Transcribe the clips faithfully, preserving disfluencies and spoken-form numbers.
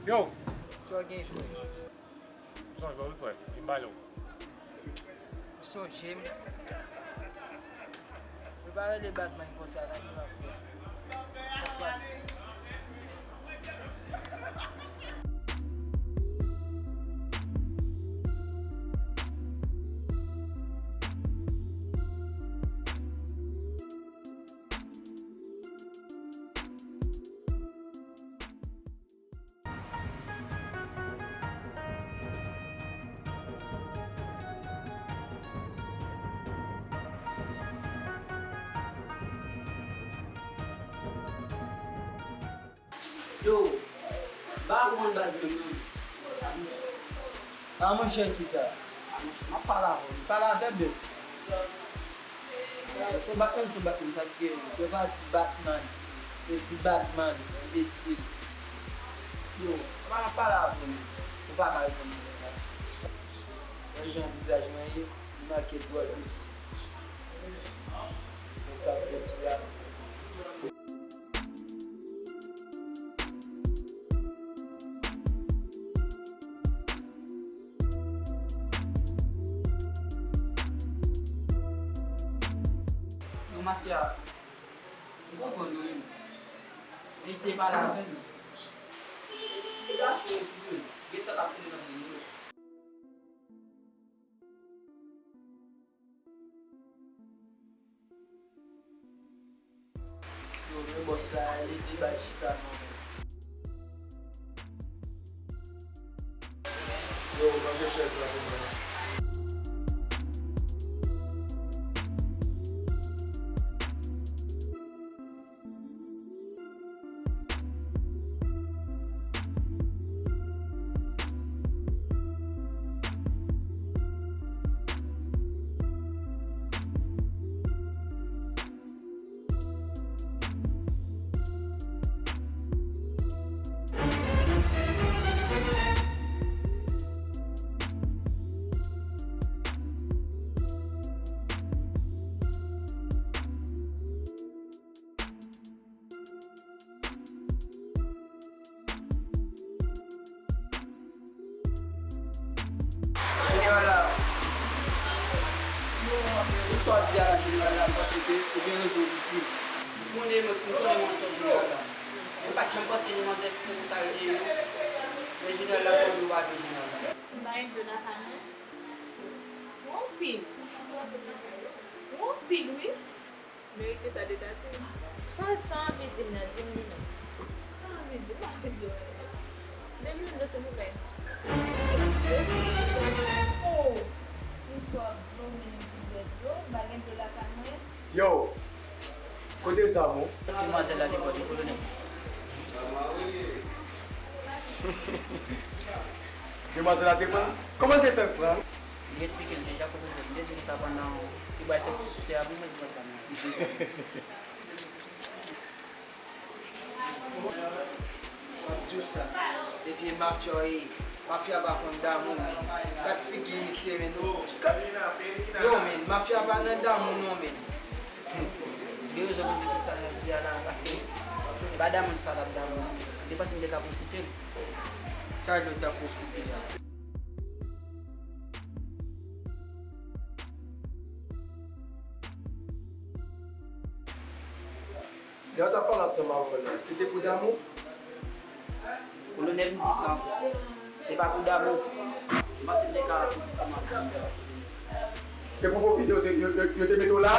Yo! Sa w gen, frè? M sonje w, wi, frè. Vin pale w. Ou sonje m? Yo pa rele Batman konsa, gade m ap fè. Sa k pase? Yo, m pa konprann baz menm non. A monchè, kisa? A monchè, m ap pale avè w. Pale avè m menm. Son Batman, son Batman, sa k gen? Yo pa di Batman. Yo di Batman, enbesil. Yo, kòman m ap pale avè w menm? Ou pa ka reponn mwen konsa. Wè jan vizaj mwen ye, li make dwòl de ti. Men sa m pèdi la. Yo mafya, m konprann nou wi. Eseye pale avè m. E gason yo tou wi. Gen sa k ap toune nan moun yo. Yo, men bòs la, li te bay chita non men. Yo, ranje chèz la pou mwen. Jeneral la, ou sa w ap di a la, jeneral la, m panse ke ou gen rezon pou di l. M konnen, m konnen mwen ton jeneral la. Mwen pa t janm panse demanzè se konsa l te ye non. Men jeneral la, mwen pa vle jeneral la. M pa gen dlo lakay mwen. Ou anpil. Ou anpil, wi. Merite sa de ta di. Sa, sa w anvi di m nan, di m li non. Sa w anvi di m, m anvi di w. Depi yon dlo silvouplè. Oh! Bonswa, dlo, men m vin bwè dlo, m pa gen dlo lakay mwen. Yo! Kote zam ou? Demwazèl la te pran li, kolonèl. Demwazèl la te pran? Kòman l te fè pran? Li eksplike l deja, kolonèl. Li te di konsa pandan li pral fè ti sise a, pou mwen li pran zam nan. Li pran zam nan. W ap di w sa. Epi e mafya w ye. Mafya pa konn damou, men. Gad figi misye, men. Yo, men, mafya pa nan damou, non, men. Gen rezon pou di tout sa l ap di a la, paske e pa damou sa l ap damou, non. M te panse m te ka pwofite l. Sa l yo t ap pwofite a. Lè w t ap pale ansanm avè l la, se te pou damou? Kolonèl, m di sa ankò. Se pa pou damou. M panse m te ka kòmanse anba. E pou pwofite, yo te, yo, yo, yo te mete w la?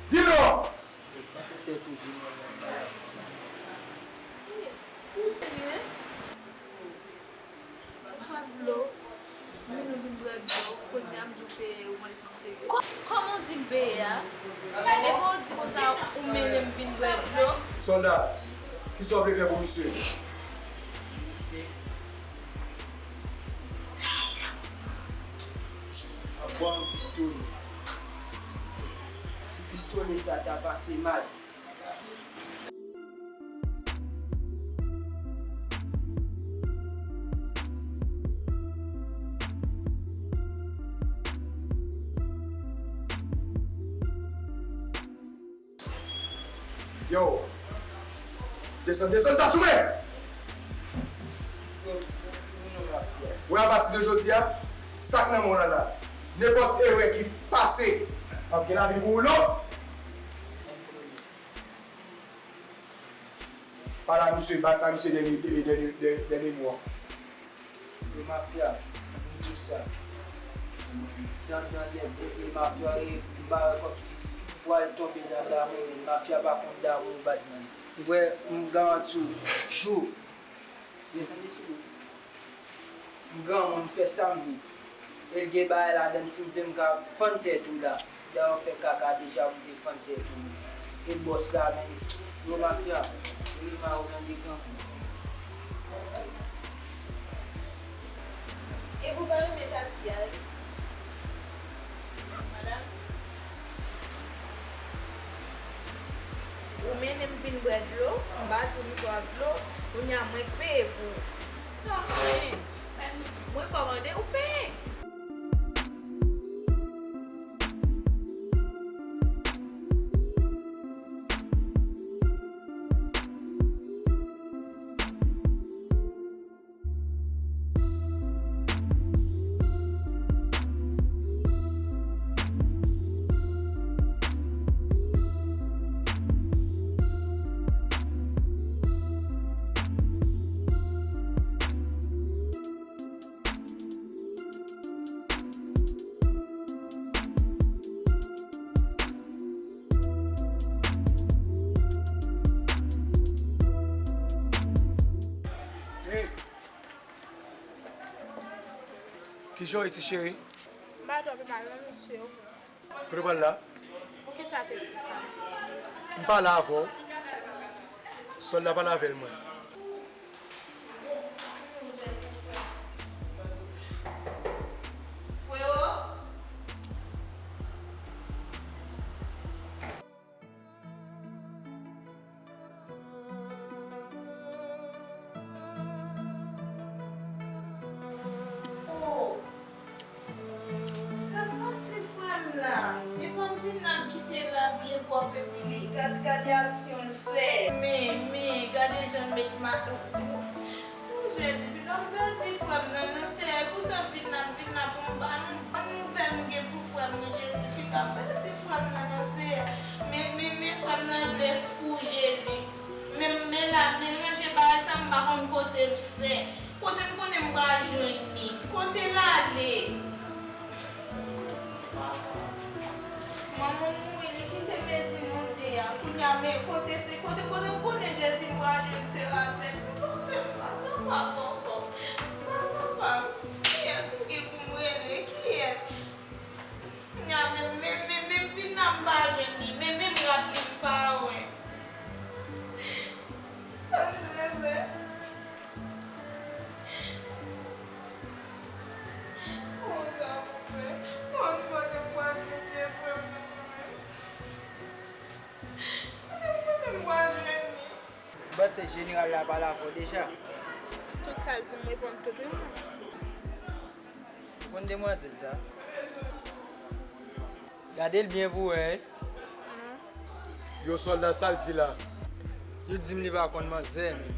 Di non! Ou serye? Ou swa dlo, vin ou vin bwè dlo, kounye a m di w peye ou mwen san serye. Kò-, kòman w di m peye a? Epi w di konsa ou mennen m vin bwè dlo? Sòlda, kisa w vle fè pou misye? Misye ap bwè yon pistole. Si pistole sa ta pase mal. Yo! Desann, desann sa sou mwen! Apati de jodi a, sa k nan men w la la, nenpòt erè ki pase, p ap gen lavi pou ou non. Pale a misye, pale a misye dènye, dènye, dènye, dènye mo an. Yo mafya, m di w sa. Dan, dan, e, e, e mafya, e m pa wè kòmsi m pral tonbe nan damou, men mafya pa konn damou, badman. M kwè, m garanti w, jou, desann de sou, m granmoun, fè sa m vle. E l gen bagay ladann, si m vle m ka fann tèt ou la. Dayè w fè kaka deja pou te fann tèt ou. E bòs la menm, yo mafya, yo rema yo tande granmoun. E pou pa renmen Tati a wi. Madanm. Ou mennen m vin bwè dlo, m pa di w m swaf dlo, kounye a mwen k peye pou ou. Sa fè? Mwen kòmande, ou peye. Hey! Kijan w ye, ti cheri? M pa twò pi mal non, mesye. Kote w pral la? Poukisa te sou sa, mesye? M pale avè w. Sòlda pale avè l, mwen. Frewo! Oh! Sa k pase frè m nan? Li ban m vin nan kite la byen pwòp epi li gad, gade aksyon l fè. Men, men, gade jan l met ma-, oh, Jezi, piga m pèdi frè m nan, non, Seyè. Poutan vin nan, m vin la pou m ba nou bon nouvèl m gen pou frè m, wi, Jezi. Piga m pèdi frè m nan, non, Seyè. Men, men, men frè m nan vle fou, Jezi. Men, men la, men ranje bagay sa, m pa konn kote l fè. Kote m konnen m pral jwenn li? Kote l ale? Manman m mouri, li kite mezi nou de a. Kounye a, men kote se, kote, kote m konnen Jezi m pral jwenn se Rasèl. M panse m pa kapab ankò. M pa kapab. Kiyès m gen pou m rele? Kiyès? Kounye a, men, men, men, men m vin la, m pa jwenn li. Men, men m rad li, m pa wè. Sa m dwe fè? Konsa pou fè. Mwen, mwen, mwen, mwen, mwen, mwen, mwen. Mwen, mwen, mwen, mwen. Bòs, se jeneral la pale avè w deja. Tout sa l di m reponn tout wi mwen. Ou konn demwazèl sa? Gade l byen pou w wè, wi. Non. Yo, sòlda, sa l di la? Li di m li pa konn manzè, men.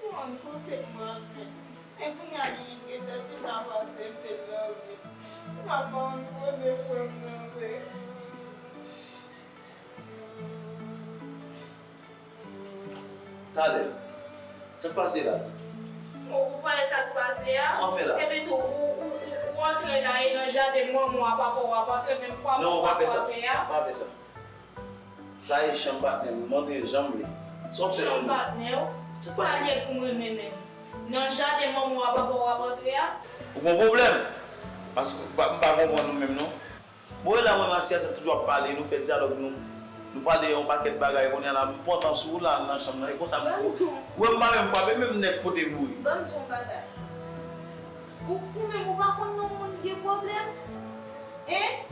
Bon, kote m raple? Men kounye a li gentan di m pa pase m te love li. M pa konn kote frè m nan vre. Talè. Sa k pase la? Bon, ou pa wè sa k pase a? Sa w fè la? Epi tou, ou, ou, ou, ou antre la e nan jaden manman w a papa w ap antre, menm fwa manman w ap antre a. Non, ou pa fè sa. Ou pa fè sa. Sa e chanm patnè m, m antre jan m vle. Sa w ap fè la menm? Chanm patnè w? Sa l ye pou m renmen menm? Nan jaden manman w a papa w ap antre a? Ou gon pwoblèm? Paske m pa, m pa konprann ou menm non. Bon, e la mwen Masya sa toujou ap pale, nou fè dyalòg nou. Nou pale yon pakèt bagay, kounye a la m kontan sou ou la nan chanm nan. E konsa m. Ban m di w. Ou wè m pa menm frape, menm nèg pote boure. Ban m di w yon bagay. Ou, ou menm ou pa konn yon moun gen pwoblèm? Hein?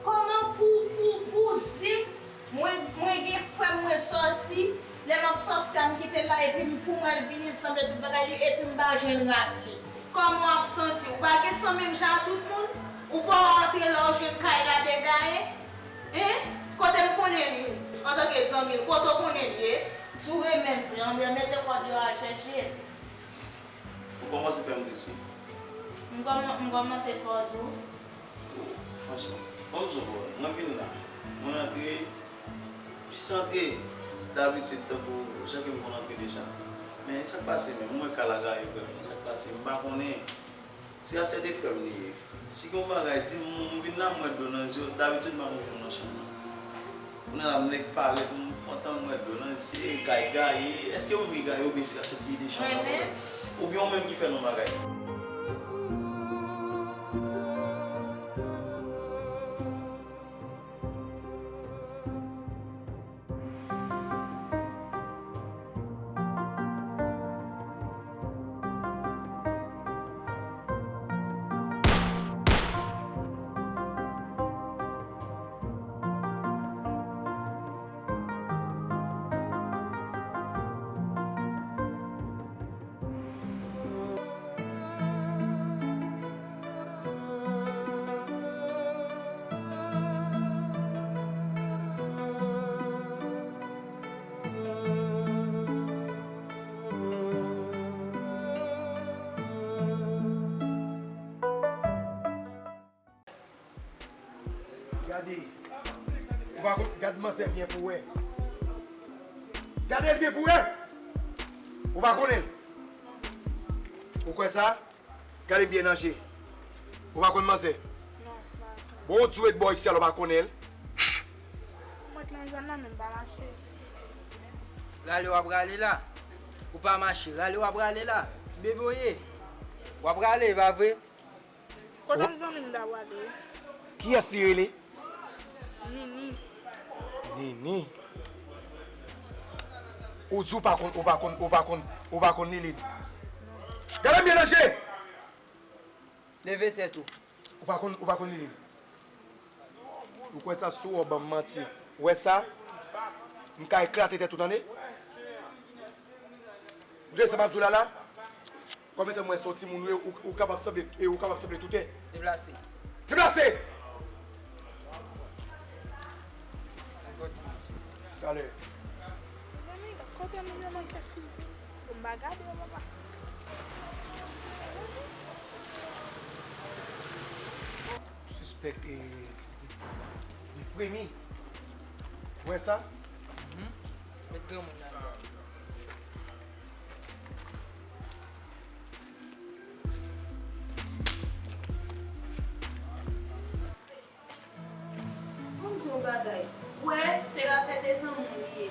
Kòman pou, pou, pou di m, mwen, mwen gen frè m, mwen sòti, lè m ap sòti a, m kite l la, epi m, pou mwen l vini, l sanble tout bagay li, epi m pa jwenn rad li. Kòman w ap santi w? Ou pa gen san menm jan a tout moun? Ou pa antre lè Ou jwenn kay la degaye? Hein? Kote m konnen li? Antanke zanmi l, kote w konnen l ye? Si w renmen l vre, anben mete kòd yo al chèche l. Ou kòmanse fè m tris, wi. M kòman-, m kòmanse fè w dous? Franchman, ban m di w, mwen vin la. Mwen antre, m jis antre dabitid tankou jan ke m konn antre deja. Men sa k pase menm, mwen ka lagare vrèman, sa k pase, m pa konnen. Se a sète frè m li ye. Si gen yon bagay, di m, m vin la, m wè dlo nan zye w. Dabitid, m pa konn fè moun nan chanm nan. Kounye a la, m nèk parèt, m kontan, m wè dlo nan zye, kay gaye. Èske ou menm ki gaye oubyen se a sète ki te chanm nan konsa? Oubyen ou menm ki fè l yon bagay? Gade. Ou pa konn, gad manzè byen pou wè. Gade l byen pou wè. Ou pa konnen l. Ou kwè sa? Gade m byen nan je. Ou pa konn manzè? Non, m pa konn. Bon, ou di w ret bò isi a, ou pa konnen l? Mwen t nan zòn nan, men m pa mache. Rale w ap rale la. Ou pa mache, rale w ap rale la. Ti bebe w ye. W ap rale, e pa vre? Kote zanmi m ta prale? Kiyès li rele? Nini. Nini? Ou di w pa konn, ou pa konn, ou pa konn, ou pa konn Liline? Gade m byen nan je! Leve tèt ou. Ou pa konn, ou pa konn Liline? Ou kwè sa sou w ap ban m manti? Ou wè sa? M ka eklate tèt ou, tande? Ou tande sa m ap di w la la? Konbyen tan m wè se yon timoun ou ye, ou, ou kapab sanble, e ou kapab sanble toutè. Deplase. Deplase! Ankò ti mesye. Talè. Mezanmi, kote moun yo manke fizi? Bon, m pa gade yo, papa. Sispèk, e, ti pitit sa. Li fremi. Ou wè sa? Mhm. Met granmoun nan. Ban m di w yon bagay. Wè, se Rasèt e zanmi w li ye.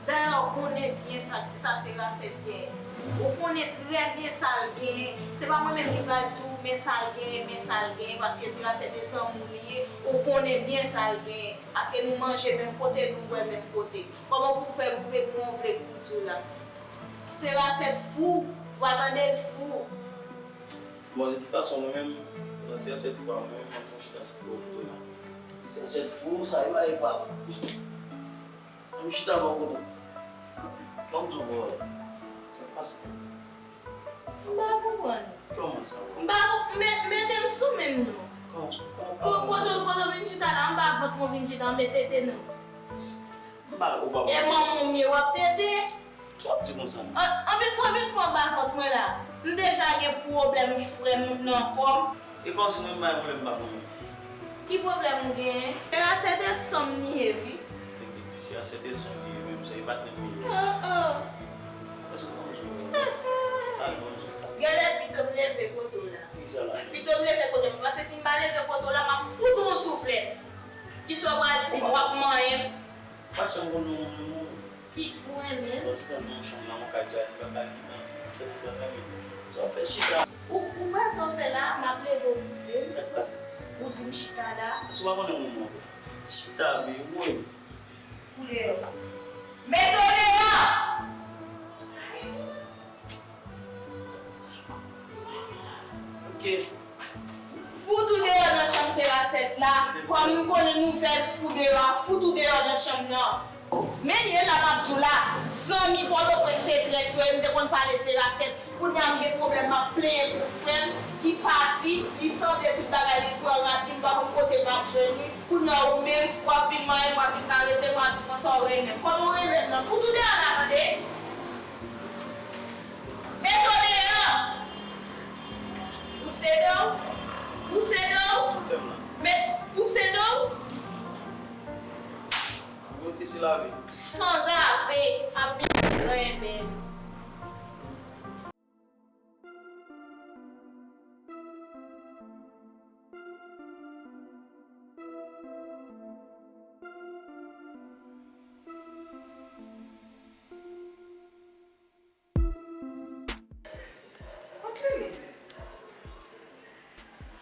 Dayè, ou konnen byen sa, sa se Rasèt genyen. Ou konnen trè byen sa l genyen. Se pa mwen menm ki pral di w, men sa l genyen, men sa l genyen, paske se Rasèt e zanmi w li ye. Ou konnen byen sa l genyen. Paske nou manje menm kote, nou bwè menm kote. Kòman pou fè m kwè pou w vle pou di w la? Se Rasèt fou, w a tande l fou. Bon, de tout fason, mwen menm, nan se Rasèt fou a, mwen menm, mwen pran chita sou kote la. Se Rasèt fou, sa yo a epa. Mwen chita bò kote. Ban m di w, bro. Sa k pase? M pa konprann. Kòman sa, bro? M pa konp-, me-, mete m sou men m non. Kòman sa? Kòman pa konprann? Kote, kote w vin chita la, anba vant mwen w vin chita, anba tete non. M pa, ou pa konprann. E manman w ye w ap tete. Sa w ap di konsa menm? An, anplis, w ap vin fè anba vant mwen la. M deja gen pwoblèm frè m nan kò m. E kòmsi mwen m bay pwoblèm pa mwen menm. Ki pwoblèm ou genyen? Se Rasèt e zanmi w li ye, wi. Epi, si Rasèt e zanmi w li ye, menm se patnè m li ye. Oh, oh. Èske w konn jwe? Al, konn jwe. Genlè pito m leve kote w la. Ki sa la? Pito m leve kote m, paske si m pa leve kote w la, m ap fout ou yon souflèt. Kisa w pral di m? W ap manyen m? Pa janm konn yon moun renmen w. Ki ou renmen? Bon, si w nan yon chanm nan, yon kay, li pa ka kite w, se pou w renmen. Sa w fè chita? Ou, ou wè sa w fè la, m ap leve w pouse m. Sa k pase? Ou di m chita la. Si w pa konnen moun nan, chita, men ou renmen. Fou deyò. Mete w deyò! Ok. Fout ou deyò nan chanm se Rasèt la. Kòm m konnen nouvèl fou deyò a, fout ou deyò nan chanm nan. Men li ye la m ap di w la, zanmi Pòtoprens se trèt yo ye, m te konn pale se Rasèt. Kounye a m gen pwoblèm, m ap plenyen pou frè m ki pati, li sanble tout bagay li pran rapi, m pa konn kote m Kounye a ou menm, w ap vin manyen m, w ap vin karese m, w ap di konsa w renmen m. Kòman w renmen m nan? Fout ou deyò la, tande? Mete w deyò! Pouse do w! Pouse do w! Sa w fè m la? Met, pouse do w! Mwen te se lavi. Sanzave ap vin renmen m. Kot Liline?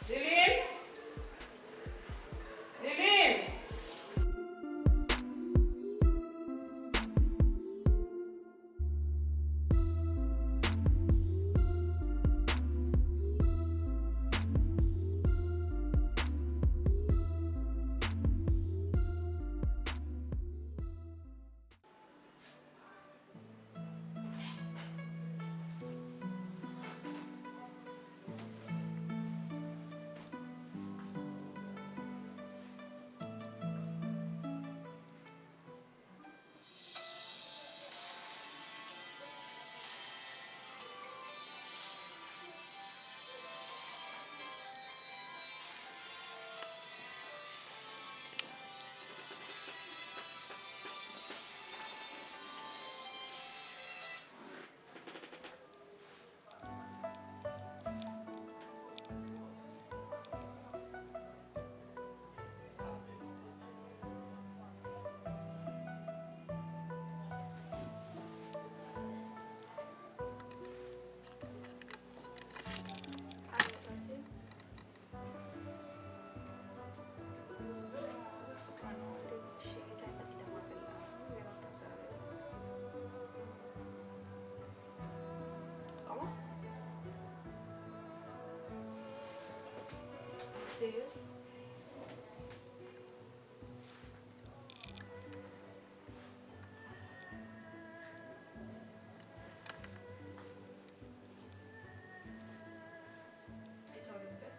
Liline? Liline? Alo, Tati? Mwen fouke non, te cheri sa pa t kite m apèl la. Mwen lontan sa yo. Kòman? Ou serye? Kisa w vin fè?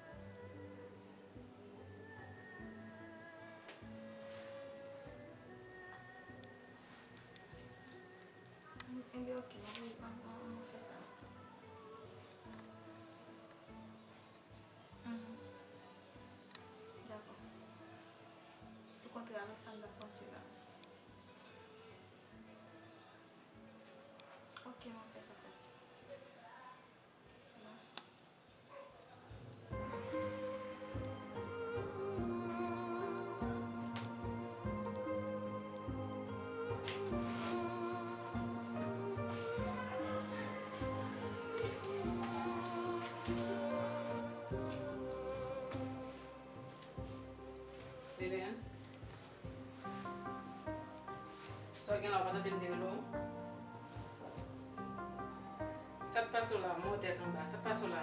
Enben, ok, m ap, m ap, m ap, m ap fè sa. Mhm. Dakò. Ou kontre avèk sa m t ap panse la. Ok, m ap fè sa, Tati. Bon. Lilian? Sa w gen la, w pa tande m te rele w? Sa k pase w la? Mò tèt anba. Sa k pase w la?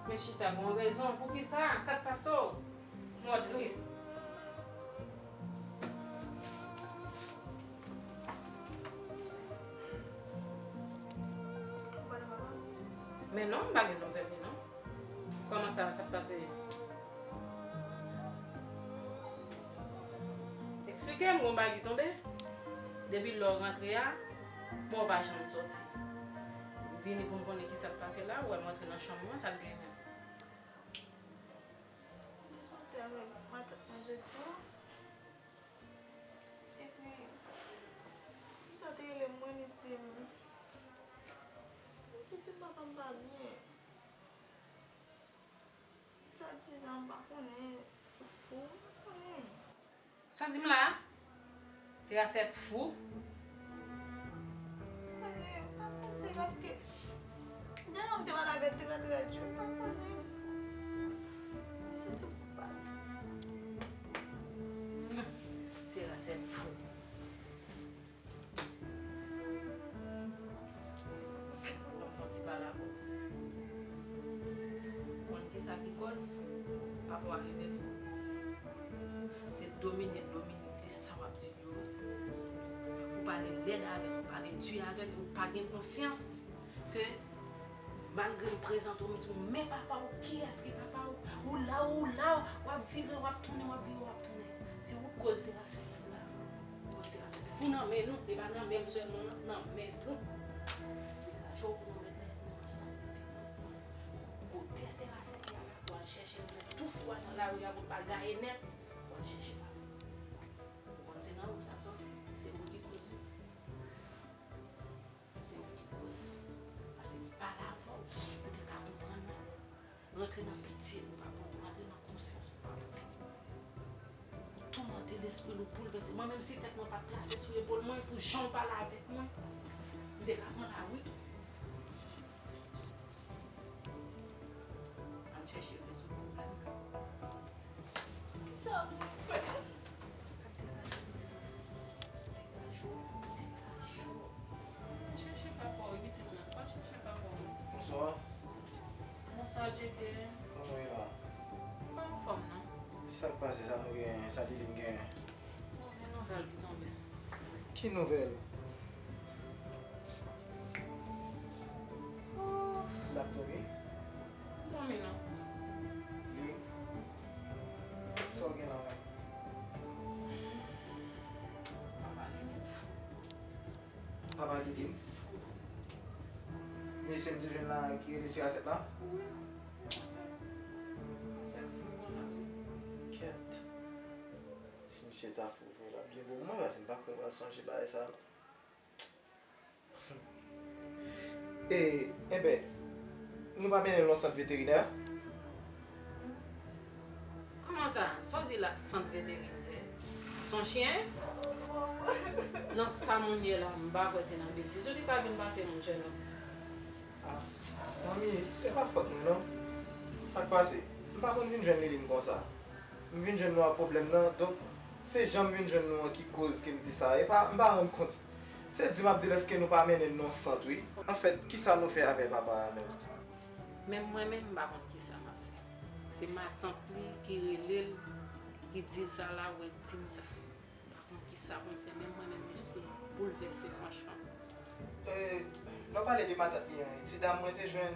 Men chita, gon rezon. Poukisa? Sa k pase w? Mò tris. Ou pa nan papa? Men non, m pa gen nouvèl li non. Kòman sa, sa k pase? Eksplike m, gon bagay ki tonbe? Depi lè w rantre a, bon, w pa janm sòti. Vini pou m konnen ki sa k pase la, ou wè m rantre nan chanm mwen, sa k genyen menm? M te sòti avèk matant mwen jodi a. Epi, misye te rele m, li di m, li di m papa m pa byen. Swadizan, m pa konnen, fou, m pa konnen. Sa w di m la a? Se rasèt fou. Konnen, m pa konnen, se paske deja m te pale avè l trè, trè di, m pa konnen. M santi m koupab. Se rasèt fou. Mwen fè yon ti pale avè w. Ou konn kisa ki kòz papa w rive fou? Se Dominique, Dominique, de sa w ap di l yo. Ou Ou pale lèd avè l, ou pale di avè l, ou pa gen konsyans ke malgre m prezante w, m di w, men papa w, kiyès ki papa w? Ou la, ou la, w ap vire, w ap tounen, w ap vire, w ap tounen. Se ou k koz Serasèt fou la. Ou koz Serasèt fou nan men nou, e pa nan men m sèlman, nan, nan men nou. Degaje w pou nou mete tèt nou ansanm, pitit mwen. Kote Serasèt ye a la, w al chèche l, ou mèt tou fou a nan lari a pou l pa gaye nèt, w al chèche papa w. Ou konn se nan ou sa soti, se ou ki koz wi. Se ou ki koz. Paske m pale avè w, ou te ka konprann mwen. Rantre nan pitye pou papa w, rantre nan konsyans pou papa w. Ou toumante lespri l, ou boulvèse. Mwen menm si tèt mwen pa t plase sou epòl mwen, pou jan w pale avèk mwen, m te ka pran lari tou. Ann chèche rezoud pwoblèm nan. Kisa pou m fè? Chèche papa w, pitit mwen. Pa chèche papa w. Bonswa. Bonswa, J K. Kòman w ye la? M pa anfòm, non. Sa k pase, sa nou genyen, sa Liline genyen? Move nouvèl ki tonbe. Ki nouvèl? L ap dòmi? Dòmi non. Li? Sa w gen la menm? Papa Liline fou. Papa Liline fou. Mesye m te jwenn la ki rele Serasèt la? Wi, Serasèt. Serasèt fou konn la. Kèt. Si misye ta fou vre, l ap byen bon pou mwen, paske m pa kwè l pral sonje bagay sa a non. E, enben, nou pa mennen l nan sant veterinè? Kòman sa? Sa w di la, sant veterinè? Se yon chen? Nan sa moun ye la, m pa kwè se nan betiz ou li ka vin pase moun, Sherlock. Ah, manmi, e pa fòt mwen non. Sa k pase? M pa konn vin jwenn Liline konsa. M vin jwenn nou ak pwoblèm nan, donk se jan m vin jwenn nou an ki koz ke m di sa. E pa, m pa rann kont. Se di m ap di l èske nou pa mennen l nan sant wi. Anfèt, kisa nou fè avè papa a menm? Menm mwen menm, m pa konn kisa m ap fè. Se matant li ki rele l, ki di l sa la, ou wè l di m sa. M pa konn kisa pou m fè, menm mwen menm lespri m boulvèse franchman. E, lè w pale de matant li an, ti dam mwen te jwenn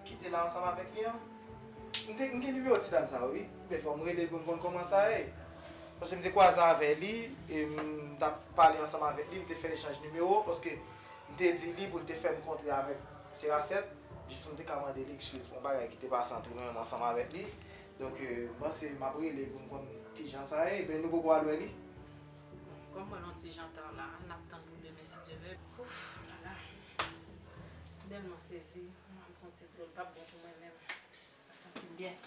ki te la ansanm avèk li an? M te, m gen nimewo ti dam sa wi. Oubyen fò m rele l pou m konn kòman sa ye. Paske m te kwaze avè li, e m t ap pale ansanm avèk li, m te fè echanj nimewo, paske m te di li pou l te fè m kontre avèk Serasèt, jis pou m te ka mande l eskiz pou yon bagay ki te pase ant mwen menm ansanm avèk li. Donk, e, m panse m ap rele l pou m konn kijan sa ye, ebyen nou poko al wè li. Kòm mwen yon ti jan ta la, n ap tann pou demen si Dye vle. Ouf, lala. M tèlman sezi, m ap pran ti dlo, l p ap bon pou mwen menm. M santi m byen.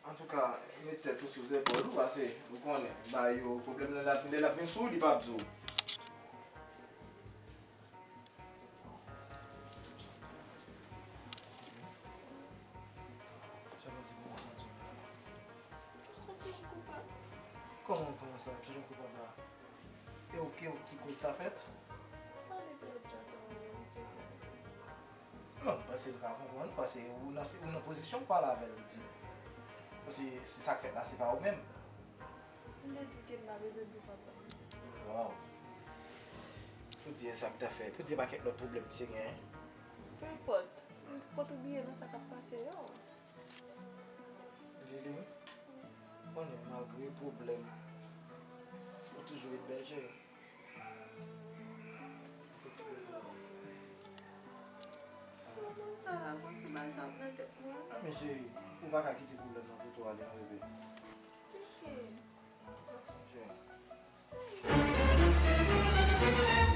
Antouka, met tèt ou sou zepòl ou, paske ou konnen, bagay yo, pwoblèm nan, l ap vin, lè l ap vin sou ou, li p ap di w. Sa vle di pou mwen santi m la. Ou santi m koupab. Kòman, kòman sa? Kijan w koupab la? E w ki, w ki koz sa fèt? Ou pale twòp jan sa, ou te konnen. Non, paske l ka konprann, paske ou nan, ou nan pozisyon pou pale avè l, ou di. Paske se sa k fèt la, se pa ou menm. M te di ke m pa bezwen di papa m. Waw. Poudye sa k ta fè, poudye pakèt lòt pwoblèm misye genyen. Nenpòt. M kontribiye nan sa k ap pase yo. Lili, konnen malgre pwoblèm, ou toujou ret bèl, cheri. Fè ti bebe. Kòman sa la, mwen se bagay sa ap nan tèt mwen. Ah, men cheri, ou pa ka kite pwoblèm nan pote w ale, non, bebe. Tike. Cheri.